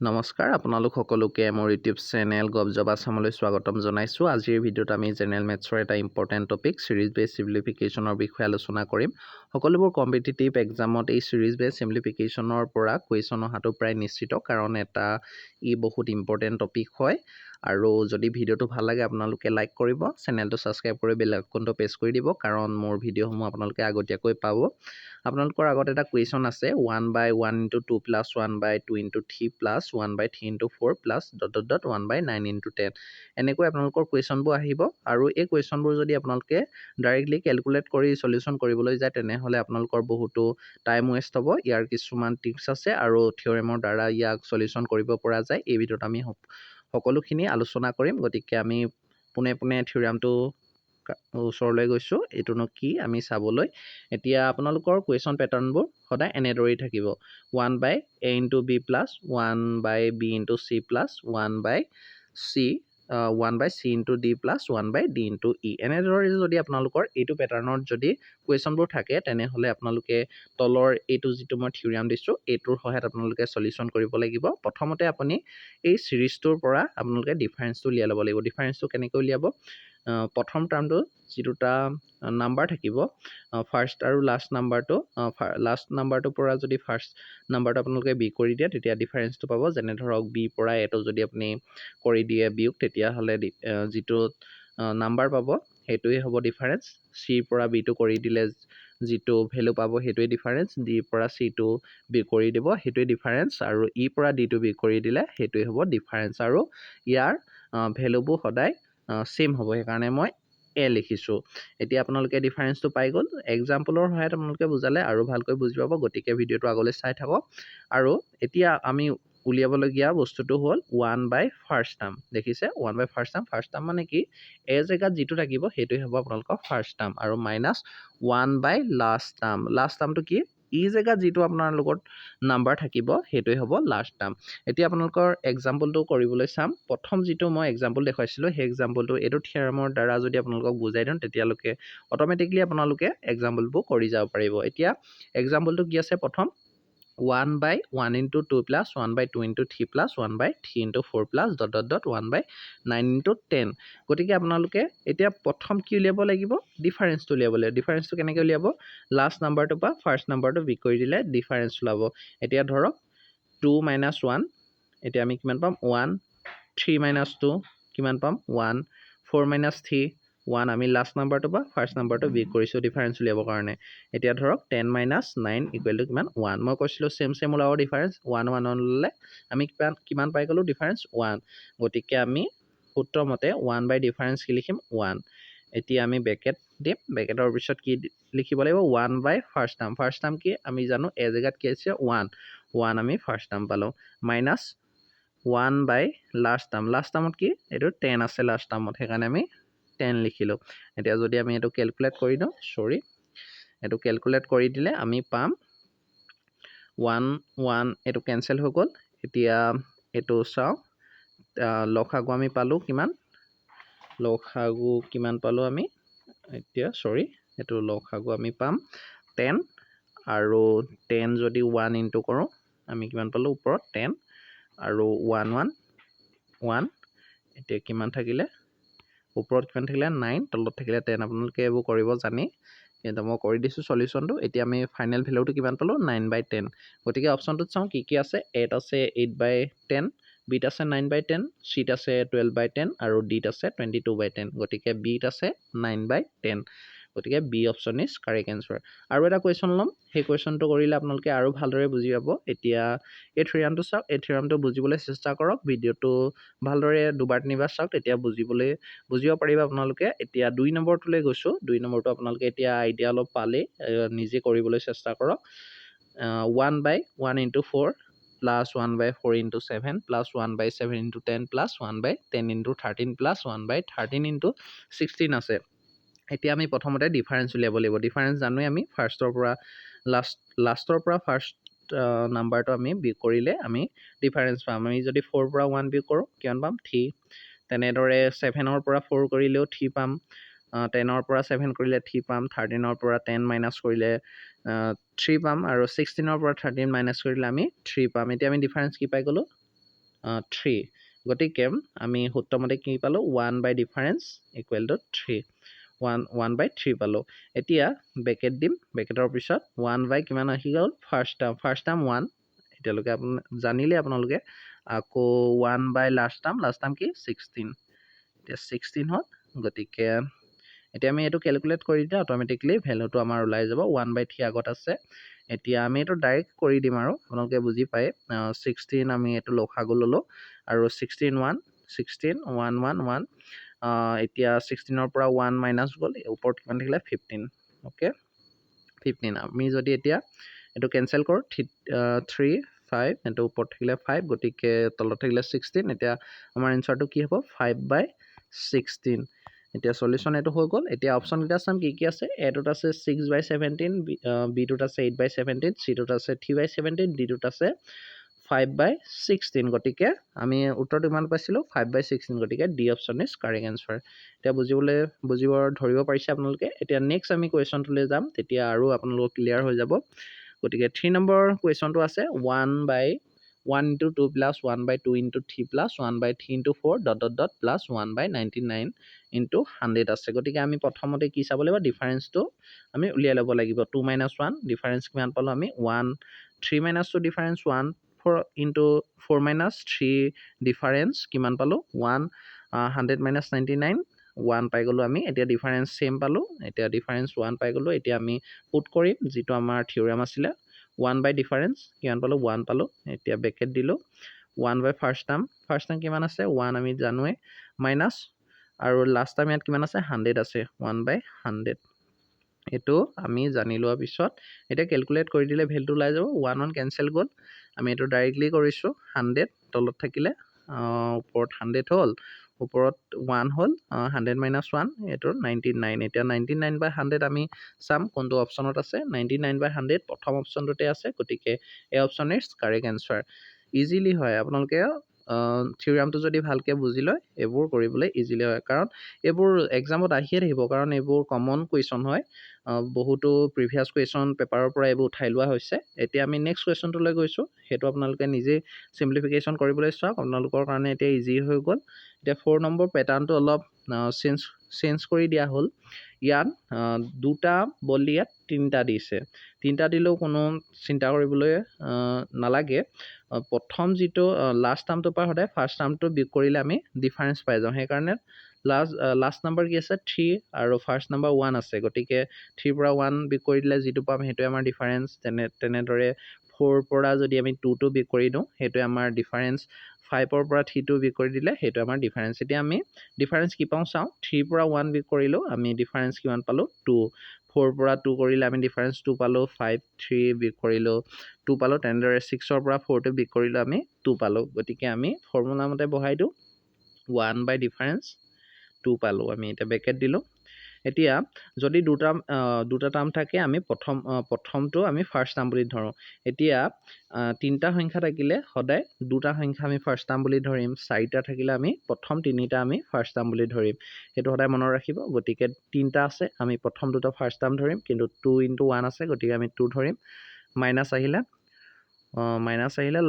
নমস্কাৰ, আপোনালোক সকলোকে মোৰ ইউটিউব চেনেল গভ জব আছামলৈ স্বাগতম জনাইছোঁ। আজিৰ ভিডিঅ'ত আমি জেনেৰেল মেথছৰ এটা ইম্পৰ্টেণ্ট টপিক ছিৰিজ বেছ চিম্প্লিফিকেশ্যনৰ বিষয়ে আলোচনা কৰিম। সকলোবোৰ কম্পিটিটিভ এক্সামত এই ছিৰিজ বেছ চিম্প্লিফিকেশ্যনৰ পৰা কুৱেশ্যন অহাটো প্ৰায় নিশ্চিত, কাৰণ এটা ই বহুত ইম্পৰ্টেণ্ট টপিক হয়। আৰু যদি ভিডিঅ'টো ভাল লাগে, আপোনালোকে লাইক কৰিব, চেনেলটো ছাবস্ক্ৰাইব কৰি বেল আইকনটো প্ৰেছ কৰি দিব, কাৰণ মোৰ ভিডিঅ'সমূহ আপোনালোকে আগতীয়াকৈ পাব। আপোনালোকৰ আগত এটা কুৱেশ্যন আছে, 1 by 1 into 2 plus 1 by 2 into 3 plus 1 by 3 into 4 plus dot dot dot 1 by 9 into 10। এনেকৈ আপোনালোকৰ কুৱেশ্যনবোৰ আহিব আৰু এই কুৱেশ্যনবোৰ যদি আপোনালোকে ডাইৰেক্টলি কেলকুলেট কৰি চলিউশ্যন কৰিবলৈ যায়, তেনেহ'লে আপোনালোকৰ বহুতো টাইম ৱেষ্ট হ'ব। ইয়াৰ কিছুমান টিপছ আছে আৰু থিয়ৰেমৰ দ্বাৰা ইয়াক চলিউশ্যন কৰিব পৰা যায়। এই ভিডিঅ'ত আমি সকলোখিনি আলোচনা কৰিম। গতিকে আমি পোনে পোনে থিয়ৰামটো ওচৰলৈ গৈছোঁ, এইটোনো কি আমি চাবলৈ। এতিয়া আপোনালোকৰ কুৱেশ্যন পেটাৰ্ণবোৰ সদায় এনেদৰেই থাকিব, 1 by a into b plus 1 by b into c plus 1 by c into d plus 1 by d into e। এনেদৰে যদি আপোনালোকৰ এইটো পেটাৰ্ণত যদি কুৱেশ্যনবোৰ থাকে, তেনেহ'লে আপোনালোকে তলৰ এইটো যিটো মই থিয়ৰাম দিছোঁ, এইটোৰ সহায়ত আপোনালোকে চলিউশ্যন কৰিব লাগিব। প্ৰথমতে আপুনি এই ছিৰিজটোৰ পৰা আপোনালোকে ডিফাৰেঞ্চটো উলিয়াই ল'ব লাগিব। ডিফাৰেঞ্চটো কেনেকৈ উলিয়াব? প্ৰথম টাৰ্মটো যি দুটা নাম্বাৰ থাকিব, ফাৰ্ষ্ট আৰু লাষ্ট নাম্বাৰটো, লাষ্ট নাম্বাৰটোৰ পৰা যদি ফাৰ্ষ্ট নাম্বাৰটো আপোনালোকে বিয়োগ কৰি দিয়ে, তেতিয়া ডিফাৰেঞ্চটো পাব। যেনে ধৰক, বিৰ পৰা এটো যদি আপুনি কৰি দিয়ে বিয়োগ, তেতিয়াহ'লে যিটো নাম্বাৰ পাব, সেইটোৱে হ'ব ডিফাৰেঞ্চ। চিৰ পৰা বিটো কৰি দিলে যিটো ভেলু পাব, সেইটোৱে ডিফাৰেঞ্চ। ডিৰ পৰা চিটো বিয়োগ কৰি দিব, সেইটোৱে ডিফাৰেঞ্চ। আৰু ইৰ পৰা ডিটো বিয়োগ কৰি দিলে সেইটোৱে হ'ব ডিফাৰেঞ্চ। আৰু ইয়াৰ ভেলুবোৰ সদায় ছেইম হ'ব, সেইকাৰণে মই এ লিখিছোঁ। এতিয়া আপোনালোকে ডিফাৰেঞ্চটো পাই গ'ল। এক্সাম্পলৰ সহায়ত আপোনালোকে বুজালে আৰু ভালকৈ বুজি পাব, গতিকে ভিডিঅ'টো আগলৈ চাই থাকক। আৰু এতিয়া আমি উলিয়াবলগীয়া বস্তুটো হ'ল ওৱান বাই ফাৰ্ষ্ট টাৰ্ম। দেখিছে, one by first term. First term মানে কি? এ জেগাত যিটো থাকিব, সেইটোৱে হ'ব আপোনালোকৰ ফাৰ্ষ্ট টাৰ্ম। আৰু minus 1 by last term। Last টাৰ্মটো কি? ই জেগাত যিটো আপোনাৰ লগত নাম্বাৰ থাকিব, সেইটোৱে হ'ব লাষ্ট টাৰ্ম। এতিয়া আপোনালোকৰ এক্সাম্পলটো কৰিবলৈ চাম। প্ৰথম যিটো মই এক্সাম্পল দেখুৱাইছিলোঁ, সেই এক্সাম্পলটো এইটো থিয়ৰামৰ দ্বাৰা যদি আপোনালোকক বুজাই দিওঁ, তেতিয়ালৈকে অট'মেটিকলি আপোনালোকে এক্সাম্পলবোৰ কৰি যাব পাৰিব। এতিয়া এক্সাম্পলটো কি আছে? প্ৰথম 1 by 1 into 2 plus 1 by 2 into 3 plus 1 by 3 into 4 plus dot dot dot 1 by 9 into 10। গতিকে আপোনালোকে এতিয়া প্ৰথম কি উলিয়াব লাগিব? ডিফাৰেঞ্চটো উলিয়াব লাগিব। ডিফাৰেঞ্চটো কেনেকৈ উলিয়াব? লাষ্ট নাম্বাৰটোৰ পৰা ফাৰ্ষ্ট নাম্বাৰটো বিয়োগ কৰি দিলে ডিফাৰেঞ্চ ওলাব। এতিয়া ধৰক, টু মাইনাছ ওৱান, এতিয়া আমি কিমান পাম? ওৱান। থ্ৰী মাইনাছ টু কিমান পাম? One. 4 minus 3, 1। আমি লাষ্ট নাম্বাৰটো বা ফাৰ্ষ্ট নাম্বাৰটো বিয়োগ কৰিছোঁ ডিফাৰেঞ্চ উলিয়াবৰ কাৰণে। এতিয়া ধৰক, 10 মাইনাছ 9 ইকুৱেল টু কিমান? ওৱান। মই কৈছিলোঁ ছেম ছেম ওলাব ডিফাৰেঞ্চ। ওৱান ওৱান ওলালে আমি কিমান কিমান পাই গ'লোঁ? Difference one. গতিকে আমি সূত্ৰমতে ওৱান বাই ডিফাৰেঞ্চ কি লিখিম? ওৱান। এতিয়া আমি ব্ৰেকেট দিম। ব্ৰেকেটৰ পিছত কি লিখিব লাগিব? One by first term। First term কি? আমি জানো এ জেগাত কি আছে? ওৱান। ওৱান আমি ফাৰ্ষ্ট টাৰ্ম পালোঁ। Minus 1 by last term। Last টাৰ্মত কি? এইটো 10 আছে লাষ্ট টাৰ্মত, সেইকাৰণে আমি 10 লিখিলোঁ। এতিয়া যদি আমি এইটো কেলকুলেট কৰি দিওঁ, চৰি, এইটো কেলকুলেট কৰি দিলে আমি পাম ওৱান ওৱান, এইটো কেঞ্চেল হৈ গ'ল। এতিয়া এইটো চাওঁ, লসাগু আমি পালোঁ কিমান? লসাগু কিমান পালোঁ আমি এতিয়া? চৰি, এইটো লসাগু আমি পাম 10। আৰু 10 যদি ওৱান ইনটু কৰোঁ, আমি কিমান পালোঁ? ওপৰত 10 আৰু ওৱান ওৱান ওৱান। এতিয়া কিমান থাকিলে? ওপৰত কিমান থাকিলে? নাইন। তলত থাকিলে 10। আপোনালোকে এইবোৰ কৰিব জানি, কিন্তু মই কৰি দিছোঁ চলিউশ্যনটো। এতিয়া আমি ফাইনেল ভেলুটো কিমান পালোঁ? 9 বাই 10। গতিকে অপশ্যনটোত চাওঁ কি কি আছে। এত আছে 8 বাই 10, বিত আছে 9 বাই 10, চিত আছে 12 বাই 10 আৰু ডিত আছে 22 বাই 10। গতিকে বিত আছে 9 বাই 10। গতিকে B option is correct answer। আৰু এটা কুৱেশ্যন ল'ম। সেই কুৱেশ্যনটো কৰিলে আপোনালোকে আৰু ভালদৰে বুজি পাব। এতিয়া এই থিয়ৰামটো চাওক। এই থিয়ৰামটো বুজিবলৈ চেষ্টা কৰক। ভিডিঅ'টো ভালদৰে দুবাৰ তিনিবাৰ চাওক, তেতিয়া বুজিব পাৰিব আপোনালোকে। এতিয়া 2 নম্বৰটোলৈ গৈছোঁ। 2 নম্বৰটো আপোনালোকে এতিয়া আইডিয়া অলপ পালেই, নিজে কৰিবলৈ চেষ্টা কৰক। 1 by 1 into 4 plus 1 by 4 into 7 plus 1 by 7 into 10 plus 1 by 10 into 13 plus 1 by 13 into 16 আছে। এতিয়া আমি প্ৰথমতে ডিফাৰেঞ্চ উলিয়াব লাগিব। ডিফাৰেঞ্চ জানোৱেই আমি, ফাৰ্ষ্টৰ পৰা লাষ্ট, লাষ্টৰ পৰা ফাৰ্ষ্ট নাম্বাৰটো আমি বিয়োগ কৰিলে আমি ডিফাৰেঞ্চ পাম। আমি যদি ফ'ৰ পৰা ওৱান বিয়োগ কৰোঁ, কিমান পাম? থ্ৰী। তেনেদৰে ছেভেনৰ পৰা ফ'ৰ কৰিলেও থ্ৰী পাম, 10ৰ পৰা ছেভেন কৰিলে থ্ৰী পাম, 13ৰ পৰা 10 মাইনাছ কৰিলে থ্ৰী পাম আৰু 16ৰ পৰা 13 মাইনাছ কৰিলে আমি থ্ৰী পাম। এতিয়া আমি ডিফাৰেঞ্চ কি পাই গ'লোঁ? থ্ৰী। গতিকে আমি সূত্ৰমতে কি পালোঁ? One by difference equal to three, one by three পালোঁ। এতিয়া বেকেট দিম। বেকেটৰ পিছত ওৱান বাই কিমান আহি গ'ল? First term one, এতিয়ালৈকে জানিলে আপোনালোকে। আকৌ one by last term, last term কি? 16। এতিয়া 16 হ'ল। গতিকে এতিয়া আমি এইটো কেলকুলেট কৰি দিলে অট'মেটিকলি ভেলুটো আমাৰ ওলাই যাব। ওৱান বাই থ্ৰী আগত আছে। এতিয়া আমি এইটো ডাইৰেক্ট কৰি দিম আৰু আপোনালোকে বুজি পায়। 16 আমি এইটো লসাগু ল'লোঁ আৰু 16 1 16 1 1 1। এতিয়া 16ৰ পৰা ওৱান মাইনাছ গ'ল, ওপৰত কিমান থাকিলে? 15। অ'কে, 15। আমি যদি এতিয়া এইটো কেঞ্চেল কৰোঁ, থ্ৰী ফাইভ, এইটো ওপৰত থাকিলে ফাইভ, গতিকে তলত থাকিলে 16। এতিয়া আমাৰ এনচাৰটো কি হ'ব? 5/16। এতিয়া চলিউশ্যন এইটো হৈ গ'ল। এতিয়া অপশ্যনকেইটা চাম কি কি আছে। এটোত আছে 6/17, বিটোত আছে 8/17, চিটোত আছে 3/17, ডিটোত আছে 5/16। গতিকে আমি উত্তৰটো ইমান পাইছিলোঁ 5/16। গতিকে D option is correct answer. এতিয়া বুজিব ধৰিব পাৰিছে আপোনালোকে। এতিয়া নেক্সট আমি কুৱেশ্যনটোলৈ যাম, তেতিয়া আৰু আপোনালোকৰ ক্লিয়াৰ হৈ যাব। গতিকে থ্ৰী নম্বৰ কুৱেশ্যনটো আছে one by one into two plus one by two into three plus one by three into four dot dot dot plus 1/99 into 100 আছে। গতিকে আমি প্ৰথমতে কি চাব লাগিব? ডিফাৰেঞ্চটো আমি উলিয়াই ল'ব লাগিব। টু মাইনাছ ওৱান ডিফাৰেঞ্চ কিমান পালোঁ আমি? One. Three minus two difference one, four into four minus three difference কিমান পালোঁ? One. 100 minus 99 one পাই গ'লোঁ আমি। এতিয়া ডিফাৰেঞ্চ ছেইম পালোঁ, এতিয়া ডিফাৰেঞ্চ ওৱান পাই গ'লোঁ। এতিয়া আমি পুট কৰিম যিটো আমাৰ থিয়ৰাম আছিলে, ওৱান বাই ডিফাৰেঞ্চ কিমান পালোঁ? ওৱান পালোঁ। এতিয়া বেকেট দিলোঁ, one by first term, first term কিমান আছে? ওৱান, আমি জানোৱেই, মাইনাছ আৰু লাষ্ট টাৰ্ম ইয়াত কিমান আছে? 100 আছে, 1/100। এইটো আমি জানি লোৱাৰ পিছত এতিয়া কেলকুলেট কৰি দিলে ভেলুটো ওলাই যাব। ওৱান ওৱান কেঞ্চেল গ'ল। আমি এইটো ডাইৰেক্টলি কৰিছোঁ। 100 তলত থাকিলে, ওপৰত 100 হ'ল, ওপৰত ওৱান হ'ল, 100 মাইনাছ ওৱান এইটো 99। এতিয়া 99/100 আমি চাম কোনটো অপশ্যনত আছে। 99/100 প্ৰথম অপশ্যনটোতে আছে। গতিকে A option is correct answer. Easily হয়, আপোনালোকে থিয়ৰামটো যদি ভালকৈ বুজি লয় এইবোৰ কৰিবলৈ ইজিলি হয়, কাৰণ এইবোৰ এক্সামত আহিয়ে থাকিব, কাৰণ এইবোৰ কমন কুৱেশ্যন হয়। বহুতো প্ৰিভিয়াছ কুৱেশ্যন পেপাৰৰ পৰা এইবোৰ উঠাই লোৱা হৈছে। এতিয়া আমি নেক্সট কুৱেশ্যনটোলৈ গৈছোঁ। সেইটো আপোনালোকে নিজেই চিম্প্লিফিকেশ্যন কৰিবলৈ চাওক, আপোনালোকৰ কাৰণে এতিয়া ইজি হৈ গ'ল। এতিয়া ফ'ৰ নম্বৰ পেটাৰ্ণটো অলপ চেঞ্জ কৰি দিয়া হ'ল। ইয়াত দুটা বদলি ইয়াত তিনিটা দিছে। তিনিটা দিলেও কোনো চিন্তা কৰিবলৈ নালাগে। প্ৰথম যিটো লাষ্ট টাৰ্মটোৰ পৰা সদায় ফাৰ্ষ্ট টাৰ্মটো বিয়োগ কৰিলে আমি ডিফাৰেঞ্চ পাই যাওঁ। সেইকাৰণে লাষ্ট নাম্বাৰ কি আছে? থ্ৰী, আৰু ফাৰ্ষ্ট নাম্বাৰ ওৱান আছে। গতিকে থ্ৰীৰ পৰা ওৱান বিয়োগ কৰি দিলে যিটো পাম সেইটোৱে আমাৰ ডিফাৰেঞ্চ। তেনেদৰে ফ'ৰৰ পৰা যদি আমি টুটো বিয়োগ কৰি দিওঁ সেইটোৱে আমাৰ ডিফাৰেঞ্চ। ফাইভৰ পৰা থ্ৰীটো বিয়োগ কৰি দিলে সেইটো আমাৰ ডিফাৰেঞ্চ। এতিয়া আমি ডিফাৰেঞ্চ কি পাওঁ চাওঁ। থ্ৰীৰ পৰা ওৱান বিয়োগ কৰিলেও আমি ডিফাৰেঞ্চ কিমান পালোঁ? টু। ফ'ৰৰ পৰা টু কৰিলে আমি ডিফাৰেঞ্চ টু পালোঁ। ফাইভ থ্ৰী বিয়োগ কৰিলোঁ টু পালোঁ। তেনেদৰে ছিক্সৰ পৰা ফ'ৰটো বিয়োগ কৰিলেও আমি টু পালোঁ। গতিকে আমি ফৰ্মুলা মতে বহাই দিওঁ, ওৱান বাই ডিফাৰেঞ্চ টু পালোঁ আমি। এতিয়া বেকেট দিলোঁ। এতিয়া যদি দুটা টাৰ্ম থাকে, আমি প্ৰথমটো আমি ফাৰ্ষ্ট টাৰ্ম বুলি ধৰোঁ। এতিয়া তিনিটা সংখ্যা থাকিলে সদায় দুটা সংখ্যা আমি ফাৰ্ষ্ট টাৰ্ম বুলি ধৰিম, চাৰিটা থাকিলে আমি প্ৰথম তিনিটা আমি ফাৰ্ষ্ট টাৰ্ম বুলি ধৰিম। সেইটো সদায় মনত ৰাখিব। গতিকে তিনিটা আছে, আমি প্ৰথম দুটা ফাৰ্ষ্ট টাৰ্ম ধৰিম, কিন্তু টু ইনটু ওৱান আছে, গতিকে আমি টু ধৰিম। মাইনাছ আহিলে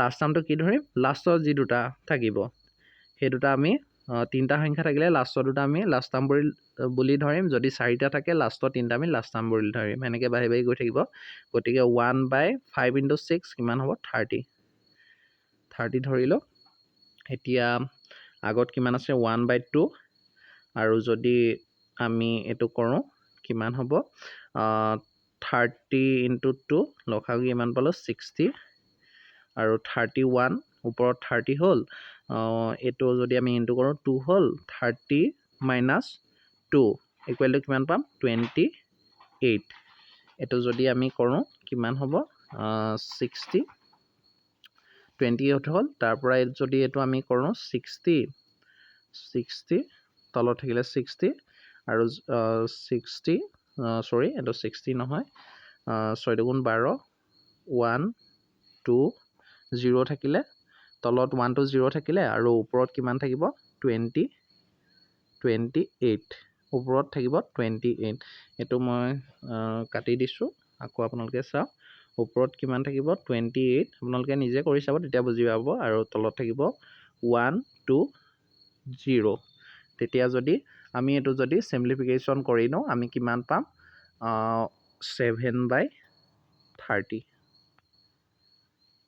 লাষ্ট টাৰ্মটো কি ধৰিম? লাষ্টৰ যি দুটা থাকিব সেই দুটা আমি, তিনিটা সংখ্যা থাকিলে লাষ্টৰ দুটা আমি লাষ্ট টাৰ্ম বুলি ধৰিম। যদি চাৰিটা থাকে লাষ্টৰ তিনিটা আমি লাষ্ট টাৰ্ম বুলি ধৰিম। এনেকৈ বাঢ়ি বাঢ়ি গৈ থাকিব। গতিকে 1/5 ইনটু 6 কিমান হ'ব? 30। 30 ধৰিলোঁ। এতিয়া আগত কিমান আছে? 1/2। আৰু যদি আমি এইটো কৰোঁ কিমান হ'ব? 30 ইনটু টু লসাগু কিমান পালোঁ? 60। আৰু 31, ওপৰত 30 হ'ল। এইটো যদি আমি ইনটু কৰোঁ টু হ'ল, 30 মাইনাছ টু ইকুৱেল টু কিমান পাম? 28। এইটো যদি আমি কৰোঁ কিমান হ'ব? 60, 28 হ'ল। তাৰ পৰা যদি এইটো আমি কৰোঁ 60, 60 তলত থাকিলে 60 আৰু 60, চৰি, এইটো 60 নহয়, ছয় দুগুণ 12, ওৱান টু জিৰ' থাকিলে, তলত ওৱান টু জিৰ' থাকিলে আৰু ওপৰত কিমান থাকিব? 28, ওপৰত থাকিব 28। এইটো মই কাটি দিছোঁ, আকৌ আপোনালোকে চাওক ওপৰত কিমান থাকিব? 28। আপোনালোকে নিজে কৰি চাব, তেতিয়া বুজি পাব। আৰু তলত থাকিব 1 2 0। তেতিয়া যদি আমি এইটো যদি চিম্প্লিফিকেশ্যন কৰি দিওঁ, আমি কিমান পাম? 7/30।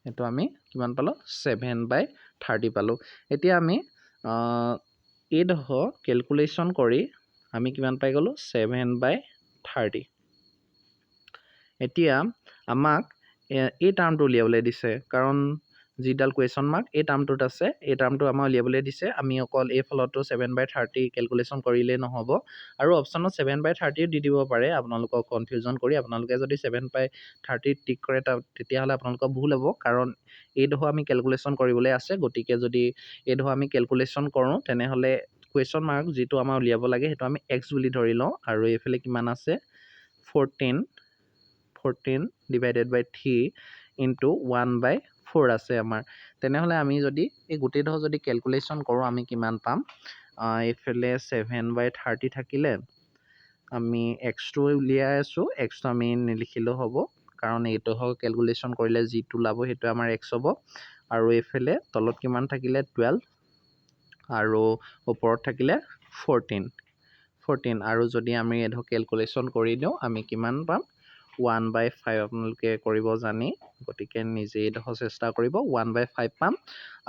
এইটো আমি কিমান পালোঁ? 7/30 পালোঁ। এতিয়া আমি এইডোখৰ কেলকুলেশ্যন কৰি আমি কিমান পাই গ'লোঁ? 7/30। এতিয়া আমাক এই টাৰ্মটো উলিয়াবলৈ দিছে, কাৰণ যিডাল কুৱেশ্যন মাৰ্ক এই টাৰ্মটোত আছে, এই টাৰ্মটো আমাক উলিয়াবলৈ দিছে। আমি অকল এই ফলতো 7/30 কেলকুলেশ্যন কৰিলেই নহ'ব, আৰু অপশ্যনত 7/30ও দি দিব পাৰে আপোনালোকক কনফিউজন কৰি। আপোনালোকে যদি 7/30 টিক কৰে তেতিয়াহ'লে আপোনালোকৰ ভুল হ'ব, কাৰণ এইডোখৰ আমি কেলকুলেশ্যন কৰিবলৈ আছে। গতিকে যদি এইডোখৰ আমি কেলকুলেশ্যন কৰোঁ, তেনেহ'লে কুৱেশ্যন মাৰ্ক যিটো আমাৰ উলিয়াব লাগে সেইটো আমি এক্স বুলি ধৰি লওঁ। আৰু এইফালে কিমান আছে? 14 divided by 3 into 1/4 আছে আমাৰ। তেনেহ'লে আমি যদি এই গোটেইডোখৰ যদি কেলকুলেশ্যন কৰোঁ, আমি কিমান পাম? এইফালে 7/30 থাকিলে আমি এক্সটো উলিয়াই আছোঁ, এক্সটো আমি নিলিখিলেও হ'ব, কাৰণ এইডোখৰ কেলকুলেশ্যন কৰিলে যিটো ওলাব সেইটো আমাৰ এক্স হ'ব। আৰু এইফালে তলত কিমান থাকিলে? 12, আৰু ওপৰত থাকিলে 14। আৰু যদি আমি এইডোখৰ কেলকুলেশ্যন কৰি দিওঁ, আমি কিমান পাম? 1/5। আপোনালোকে কৰিব জানি, গতিকে নিজে এইডোখৰ চেষ্টা কৰিব। 1/5 পাম।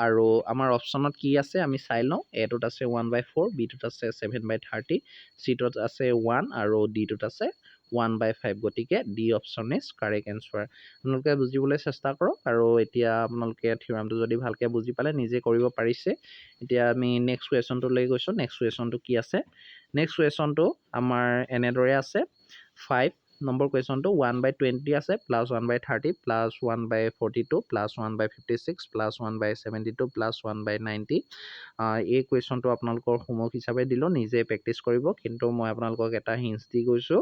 আৰু আমাৰ অপশ্যনত কি আছে আমি চাই লওঁ। এটোত আছে 1/4, বিটোত আছে 7/30, চিটোত আছে 1, আৰু ডিটোত আছে 1/5। গতিকে D option is correct answer. আপোনালোকে বুজিবলৈ চেষ্টা কৰক। আৰু এতিয়া আপোনালোকে থিয়ৰামটো যদি ভালকৈ বুজি পালে নিজে কৰিব পাৰিছে। এতিয়া আমি নেক্সট কুৱেশ্যনটোলৈ গৈছোঁ। নেক্সট কুৱেশ্যনটো কি আছে? নেক্সট কুৱেশ্যনটো আমাৰ এনেদৰে আছে। 5 নম্বৰ কুৱেশ্যনটো 1/20 আছে, plus 1/30, plus 1/42, plus 1/56, plus 1/72, plus 1/90। এই কুৱেশ্যনটো আপোনালোকৰ হোমৱৰ্ক হিচাপে দিলোঁ, নিজে প্ৰেক্টিছ কৰিব। কিন্তু মই আপোনালোকক এটা হিণ্টছ দি গৈছোঁ,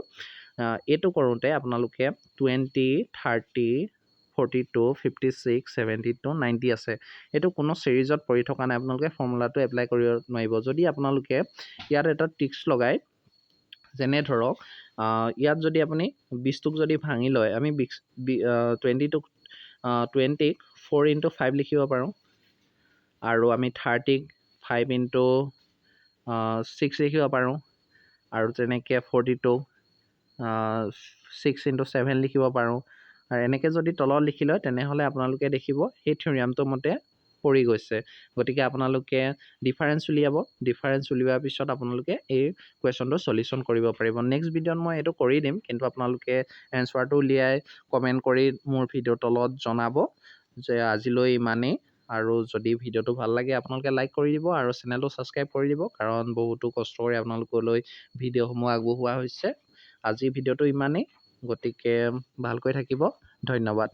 এইটো কৰোঁতে আপোনালোকে 20, 30, 42, 56, 72, 90 আছে, এইটো কোনো ছিৰিজত পৰি থকা নাই, আপোনালোকে ফৰ্মুলাটো এপ্লাই কৰিব নোৱাৰিব। যদি আপোনালোকে ইয়াত এটা ট্ৰিক্স লগায়, যেনে ধৰক ইয়াত যদি আপুনি 20টোক যদি ভাঙি লয়, আমি 20ক 4 ইণ্টু 5 লিখিব পাৰোঁ, আৰু আমি 30ক 5 ইণ্টু 6 লিখিব পাৰোঁ, আৰু তেনেকৈ 42ক 6 ইণ্টু 7 লিখিব পাৰোঁ। আৰু এনেকৈ যদি তলত লিখি লয়, তেনেহ'লে আপোনালোকে দেখিব সেই থিয়ৰিয়ামটোৰ মতে পৰি গৈছে। গতিকে আপোনালোকে ডিফাৰেঞ্চ উলিয়াব, ডিফাৰেঞ্চ উলিওৱাৰ পিছত আপোনালোকে এই কুৱেশ্যনটো চলিউশ্যন কৰিব পাৰিব। নেক্সট ভিডিঅ'ত মই এইটো কৰি দিম, কিন্তু আপোনালোকে এনচাৰটো উলিয়াই কমেণ্ট কৰি মোৰ ভিডিঅ'ৰ তলত জনাব যে আজিলৈ ইমানেই। আৰু যদি ভিডিঅ'টো ভাল লাগে আপোনালোকে লাইক কৰি দিব আৰু চেনেলটো ছাবস্ক্ৰাইব কৰি দিব, কাৰণ বহুতো কষ্ট কৰি আপোনালোকলৈ ভিডিঅ'সমূহ আগবঢ়োৱা হৈছে। আজিৰ ভিডিঅ'টো ইমানেই, গতিকে ভালকৈ থাকিব, ধন্যবাদ।